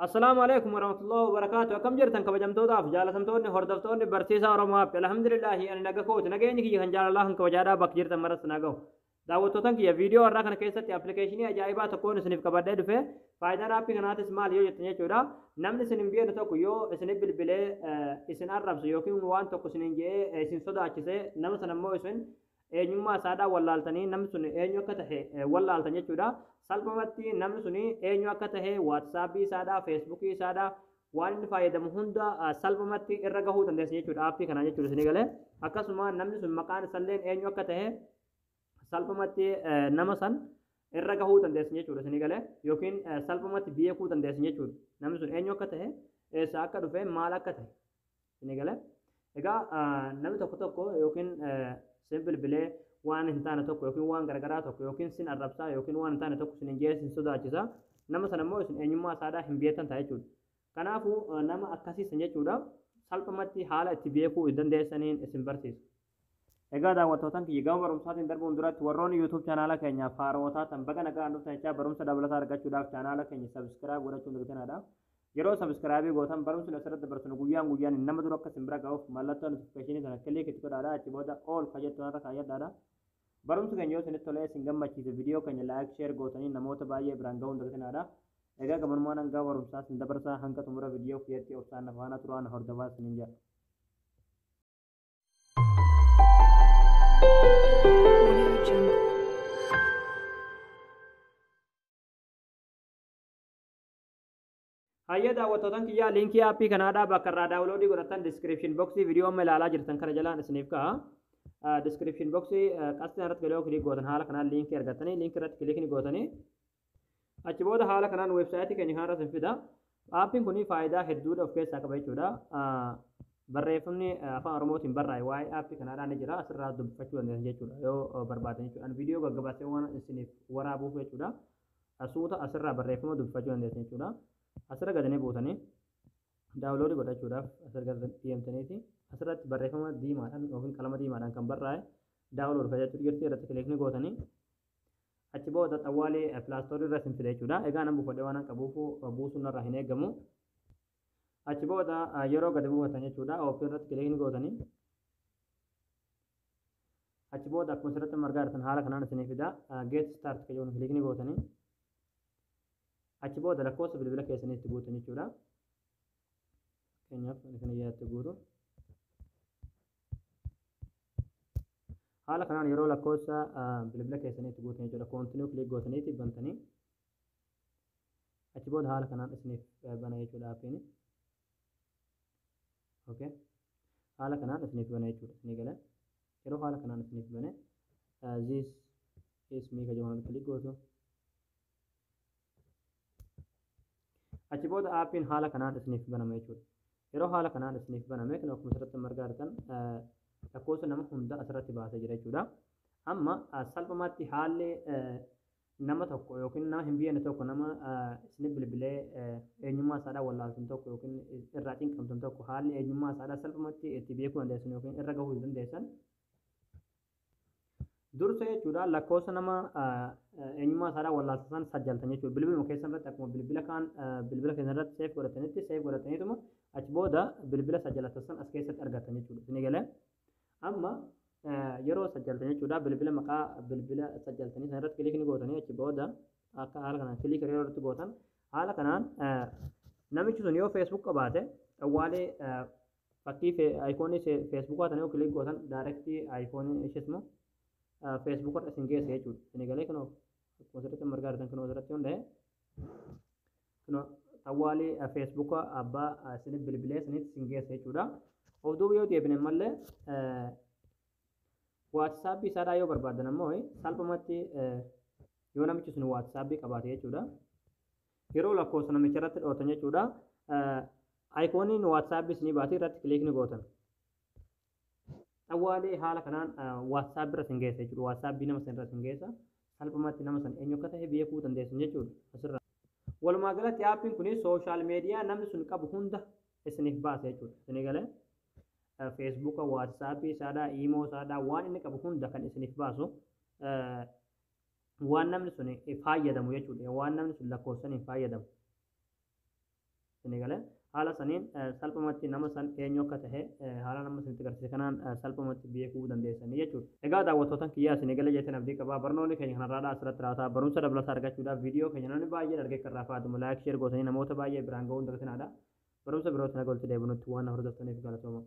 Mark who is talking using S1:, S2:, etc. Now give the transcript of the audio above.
S1: Assalaamu alaikum warahmatullahi wabarakaatu. Akkam jirtan kabajamtootaaf jaalatamtoonni hordoftoonni barsiisaa Oromoo App. Alhamdulillaahi, ani naga kooti. Nageenyi kiyya kan jaalalaa kan kabajaadhaa bakka jirtan maras na gahu. Daawwattootan kiyya, viidiyoo har'aa kana keessatti appilikeeshinii ajaa'ibaa tokkoon isiniif qabadhee dhufe. Faayidaan aappii kanaatis maal yoo jettan jechuudha. Namni isin hin beekne tokko yoo isin bilbilee isin arrabsu yookiin waan tokko isiniin jedhee isin sodaachise, nama sana immoo isin eenyummaa isaadhaa wallaaltanii, namni sun eenyu akka tahe wallaaltan jechuudha. Salphumatti namni sun eenyu akka tahe WhatsAppii isaadhaa, Facebookii isaadhaa, waan inni fayyadamu hunda salphumatti irra gahuu dandeessan jechuudha aappii kanaan jechuudha isinii galee. Akkasuma namni sun maqaan isaallee eenyu akka tahe salphumatti nama san irra gahuu dandeessan jechuudha isinii galee, yookiin salphumatti beekuu dandeessan jechuudha. Namni sun eenyu akka tahe, eessa akka dhufe, maal akka tahe isinii galee. Egaa namni tokko tokko yookiin sin bilbilee waan hin taane tokko yookiin waan garagaraa tokko yookiin sin arrabsaa yookiin waan hin taane tokko sin hin sin sodaachisa. Nama sana immoo isin eenyummaa isaadhaa hin beektan ta'a jechuudha. Kanaafuu nama akkasiisan jechuudha salphumatti haala itti beekuu dandeessaniin isin barsiisa. Egaa daawwattootan kiyya, gama barumsaatiin darbuun duratti warroonni YouTube chaanaala keenyaaf haarawaa taatan baga nagaan dhuftan jechaa, barumsa dabalataa argachuudhaaf chaanaala keenya subscribe godhachuun dagatinaa. Yeroo subscribe gootan barumsi asirratti dabarsinu guyyaan guyyaan nama dura akka isin bira ga'uuf mallattoo notification sana click itti godhaadha. Achi booda all ka jettu irra kaayyadhaadha. Barumsi keenya yoo isinitti tolee isin gammachiise, viidiyoo keenya like, share gootanii namoota baay'ee biraan ga'uun dagatinaadha. Egaa gabanumaan hanga barumsaa isin dabarsaa, hanga xumura viidiyoo kiyyatti obsaan na faana turaan hordofaa isiniin jedha.
S2: Audio Jungle.
S1: Hayya daawwattootan kiyyaa, liinkii aappii kanaadhaa bakka irraa downloadii godhatan description boxii viidiyoo amma ilaalaa jirtan kana jalaan isiniif ka'a. Description boxii qasxii irratti galee click gootan haala kanaan liinkii argattanii liinkii irratti click ni gootanii achi booda haala kanaan weebsaayitii keenya kanarra isin fida. Aappiin kun faayidaa hedduudha of keessaa qaba jechuudha. Barreeffamni afaan Oromootiin barraa'e waa'ee aappii kanaadhaan ni jira, asirraa dubbifachuu dandeessan jechuudha yoo barbaadan jechuudha. Ani viidiyoo gaggabaabsee waan isiniif waraabuuf jechuudha. Suuta asirraa barreeffama dubbifachuu dandeessan jechuudha. Asirra gadanii buutanii downloadii godhachuudhaaf asirra gad deemtaniiti asirratti barreeffama diimaadhaan yookiin qalama diimaadhaan kan barraa'e download kan jettu jirti, irratti click ni gootanii achi booda xawwaalee Play Storeii irra isin fida jechuudha. Egaa nan buufadhee waan qabuuf buusuun narraa hin eegamu. Achi booda yeroo gadi buufatan jechuudha open irratti click ni gootanii achi booda akkuma asirratti margaa jirtan haala kanaan isinii fida. Get start kan jedhu click ni gootanii achi booda lakkoofsa bilbila keessanii itti guutan jechuudha. Fakkeenyaaf kana yaatti guutu. Haala kanaan yeroo lakkoofsa bilbila keessanii itti guutan jechuudha. Continue click gootaniiti bantanii achi booda haala kanaan isiniif bana jechuudha aappiin. Okay. Haala kanaan isiniif bana jechuudha. Isinii galee yeroo haala kanaan isiniif bane "This is me" ka jedhamu click gootu. Achi booda aappiin haala kanaan isiniif banama jechuudha. Yeroo haala kanaan isiniif baname kan akkuma asirratti margaa jirtan lakkoofsa nama hunda asirratti baasee jira jechuudha. Amma salphumatti haalli nama tokko yookiin nama hin beekne tokko, nama isin bilbilee eenyummaa isaadhaa wallaaltan tokko yookiin irraa cinqamtan tokko, haalli eenyummaa isaadhaa salphumatti itti beekuu dandeessan yookiin irra gahuu dandeessan dursa jechuudha lakkoofsa nama eenyummaa isaadhaa wallaaltan san sajjaltan jechuudha. Bilbiluma keessan irratti akkuma bilbila kaan bilbila keessan irratti save godhatanitti save godhataniituma achi booda bilbila sajjalatan san as keessatti argattan jechuudha. Isinii galee? Amma yeroo sajjaltan jechuudha bilbila maqaa bilbila sajjaltanii san irratti click ni gootanii achi booda akka haala kanaan click yeroo irratti gootan haala kanaan namichi sun yoo Facebook qabaate xawwaalee fakkii iconii Facebookaa sana yoo click gootan directii iconii ishees immoo Facebook irra isin geessa jechuudha. Isinii galee? Kunoo akkuma asirratti margaa jirtan kunoo asirratti hunda'e kunoo xawwaalee Facebooka abbaa isin bilbilee isinitti isin geessa jechuudha. Of duuba yoo deebine mallee WhatsAppii isaadhaa yoo barbaadan ammoo salphumatti yoo namichi sun WhatsAppii qabaate jechuudha. Yeroo lakkoofsa namicha irratti dhootan jechuudha. Iconiin WhatsAppii isinii baatee irratti click ni gootan. Xawwaalee haala kanaan WhatsAppii irra isin geessa jechuudha. WhatsAppii nama sana irra isin geessa. Salphumatti nama sana eenyu akka ta'e beekuu dandeessan jechuudha asirra. Walumaa galatti aappiin kun social media namni sun qabu hunda isiniif baasa jechuudha. Isinii galee? Facebooka, WhatsAppii isaadhaa, imo isaadhaa, waan inni qabu hunda kan isiniif baasu, waan namni sun fayyadamu jechuudha. Waan namni sun lakkoofsaniin fayyadamu. Isinii galee? Haala saniin salphumatti nama san eenyu akka tahe haala nama isinitti agarsiise kanaan salphumatti beekuu dandeessanii jechuudha. Egaa daawwattootan kiyyaa, isinii galee jeeteen abdii qabaa. Barnoonni keenya kanarraadhaa asirratti raawwataa. Barumsa dabalataa argachuudhaaf viidiyoo keenya namni baay'een argee kan irraa fayyadamu like, share gootanii namoota baay'ee biraan ga'uun dagatinaadha. Barumsa birootti naga walitti deebinutti waan na hordoftaniif galatooma.